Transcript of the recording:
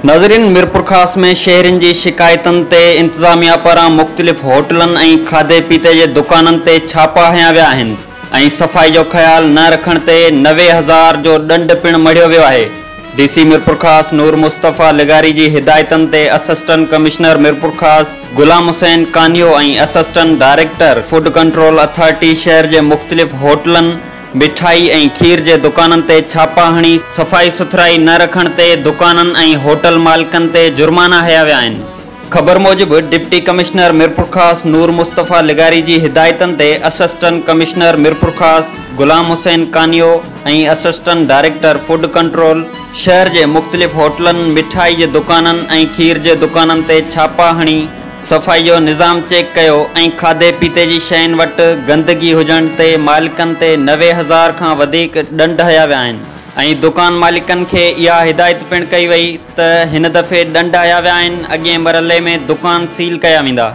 ناظرين ميرپورخاص ۾ شهرين جي شڪايتن تي انتظاميا پاران مختلف هوٽلن ۽ کاڌي پيتي جي دڪانن تي ڇاپا هنيا ويا آهن ۽ صفائي جو خيال نه رکڻ تي 90,000 جو ڏنڊ پڻ مڙهيو ويو آهي. ڊي سي ميرپورخاص نور مصطفيٰ لغاري جي هدايتن تي assistant commissioner Mirpurkhas Ghulam Hussain Kanhio ۽ assistant director food control authority شهر جي مختلف هوٽلن، مٺائي ۽ کير جي دڪانن تي ڇاپا هڻي صفائي سٿرائي نه رکڻ تي دڪانن ۽ هوٽل مالڪن تي جرمانا هنيا ويا آهن. خبر موجب ڊپٽي ڪمشنر ميرپورخاص نور مصطفيٰ لغاري جي هدايتن تي assistant commissioner Mirpurkhas Ghulam Hussain Kanhio ۽ assistant director food control شهر جي مختلف هوٽلن، مٺائي جي دڪانن ۽ کير جي دڪانن تي ڇاپا هڻي صفائي جو نظام چيڪ ڪيو ۽ کاڌي پيتي جي شين وٽ گندگي هجڻ تي مالڪن تي 90,000 کان وڌيڪ ڏنڊ هنيا ويا آهن ۽ دڪان مالڪن کي اها هدايت پڻ ڪئي وئي ته هن دفعي ڏنڊ هنيا ويا آهن اڳئين مرحلي ۾ دڪان سيل ڪيا ويندا.